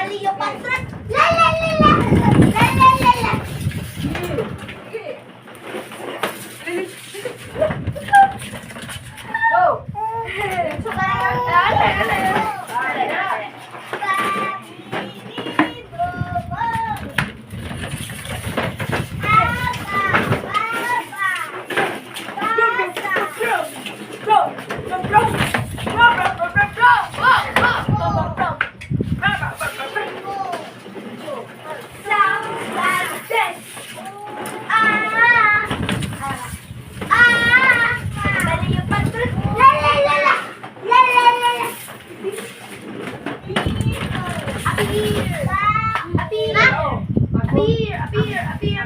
Baliyo patron. La la la la. La la la la. Go! Appear, appear, appear.